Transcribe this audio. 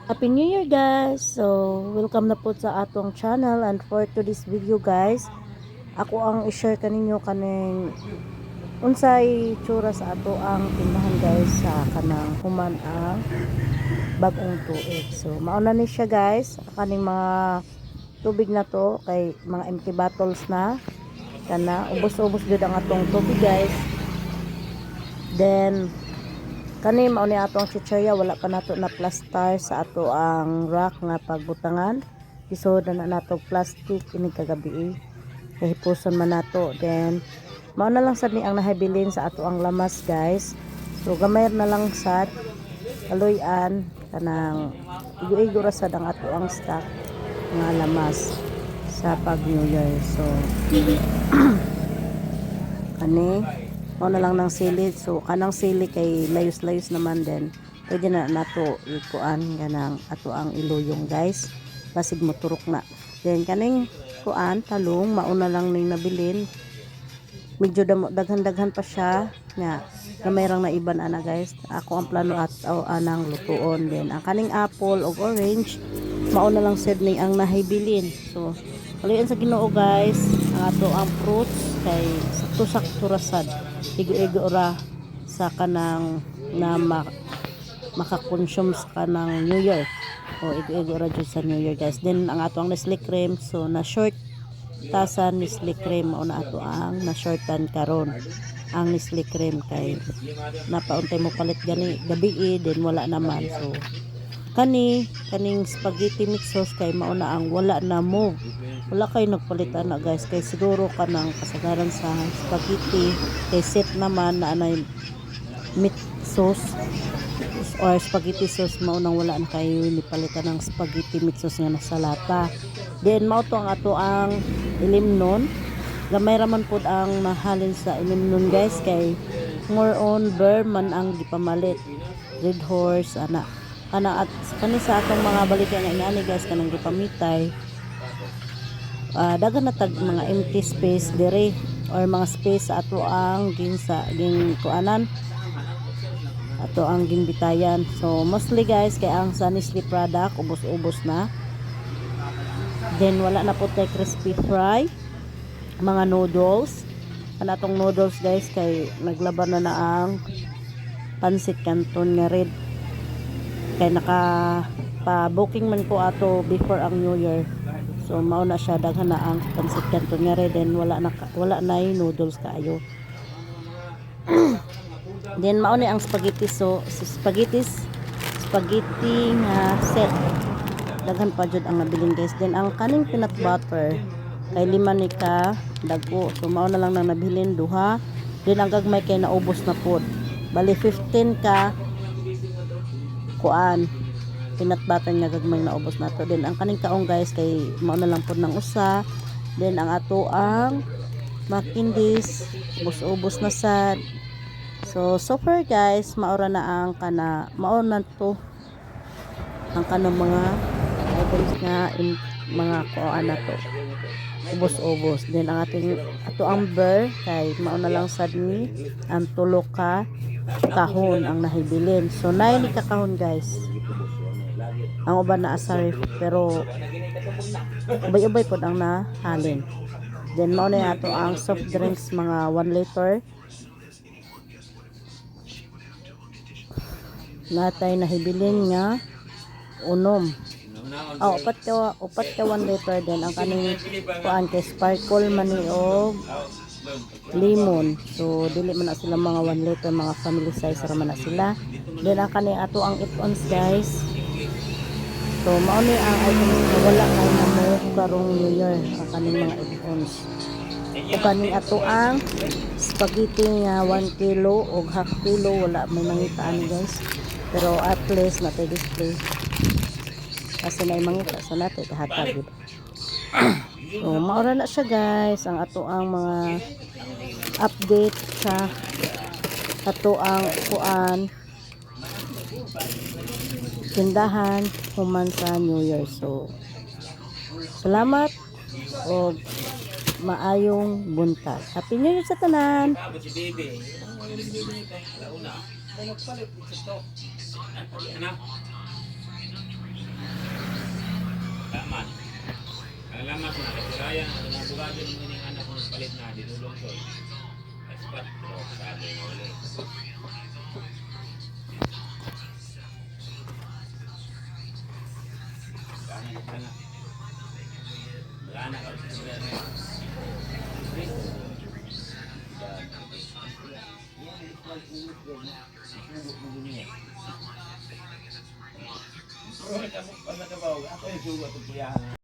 Happy New Year, guys! So, welcome na po sa atong channel and for today's video, guys, ako ang i-share kaninyo kaning unsay tsura sa ato ang tindahan, guys, sa kanang human ang bagong tuig. So, mauna ni siya, guys, kaning mga tubig na to kay mga empty bottles na kana, ubos-ubos jud ang atong tubig, guys. Then kani mao ni atong chichirya, wala pa nato na plaster sa ato ang rack nga pagbutangan. Isod na nato plastic ini kagabi kay hipuson man nato. Then mao na lang sad ni ang nahabilin sa ato ang lamas, guys. So gamay na lang sad, kaluyan, kanang igo-igo ra sad ang ato ang stock nga lamas sa pag New Year. So kani mao na lang ng sili. So kanang sili kay layos-layos naman din, pwede na nato ikuan kanang ato ang iluyong, guys, basig moturok na. Then kaning kuan talong, mauna lang ning nabilin, medyo damo, daghan-daghan pa siya nga gamay rang naiban ana, guys. Ako ang plano at o anang lutuon. Then ang kaning apple ug orange, mao na lang sad ning ang nahibilin. So kaluyan sa Ginoo, guys, ang ato ang fruits kay sakto-sakto ra sad, igo-igo ra sa kanang na makakonsume sa kanang New Year o igo-igo ra jud sa New Year, guys. Then ang ato ang Nestle cream, so na short ta sa Nestle cream. Mao na ato ang na shortan karon ang Nestle cream kay napauntay mo palit gani gabi eh, then wala naman. So kani kaning spaghetti mix sauce kay mao na ang wala na mo, wala kay nagpalit ana, guys, kay siguro kanang kasagaran sa spaghetti kay set naman na anay meat sauce or spaghetti sauce. Mao nang wala na kayo nipalitan ng spaghetti meat sauce nga nasa lata. Then mao to ang ato ang ilimnon. Gamay ra man pud ang nahalin sa ilimnon, guys, kay more on beer man ang gipamalit, Red Horse ana kana. At kani sa atong mga baligya nga ingani, guys, kanang gipamitay, daghan na tag mga empty space dire or mga space sa ato ang ginsa ging kuanan, ato ang ginbitayan. So mostly, guys, kay ang sa Nestle product ubos-ubos na. Then wala na po tay crispy fry, mga noodles. Ana atong noodles, guys, kay naglaban na na ang pansit canton nga red kay naka pa booking man ko ato before ang New Year. So mao na siya, daghan na ang pansit canton nga red. Then wala na yung noodles kaayo. Then mao ni ang spaghetti, so spaghettis, spaghetti nga set, daghan pa jud ang nabilin, guys. Then ang kaning peanut butter kay lima ni ka dagko, so mao na lang nang nabilin, duha. Then ang gagmay kay naubos na pod. Bali 15 ka kuan peanut butter nga gagmay naubos na to. Then ang kaning kaong, guys, kay mao na lang pod ng usa. Then ang ato ang makindis, ubos-ubos na sad. So so far, guys, maura na ang kana, mao na to ang kanang mga items nga in, mga kuan na to, ubos-ubos. Then ang ating ato ang beer kay mao na lang sad ni ang tulo ka kahon ang nahibilin. So 9 ni ka kahon, guys. Ang uban na sa ref, pero ubay-ubay pod ang nahalin. Then mao na ato ang soft drinks, mga 1 liter natay nahibilin nga unom. Oh, upat ka 1 liter. Din ang kaning kuan kay sparkle man ni og lemon. So dili man na sila mga 1 liter, mga family size ra man na sila. Then ang kaning ato ang 8 ounce, guys. So mao ni ang items na wala kay na mo karong New Year, ang kaning mga 8 ounce. O kaning ato ang spaghetti nga 1 kilo o half kilo, wala may mangita ani, guys. Pero at least natay display. Kasi na mangita sa natin kahatag, diba? So maura na siya, guys, ang ato ang mga update sa ato ang kuan tindahan human sa New Year. So salamat og maayong buntag. Happy New Year sa tanan. Si Bibi. Alauna. Ano?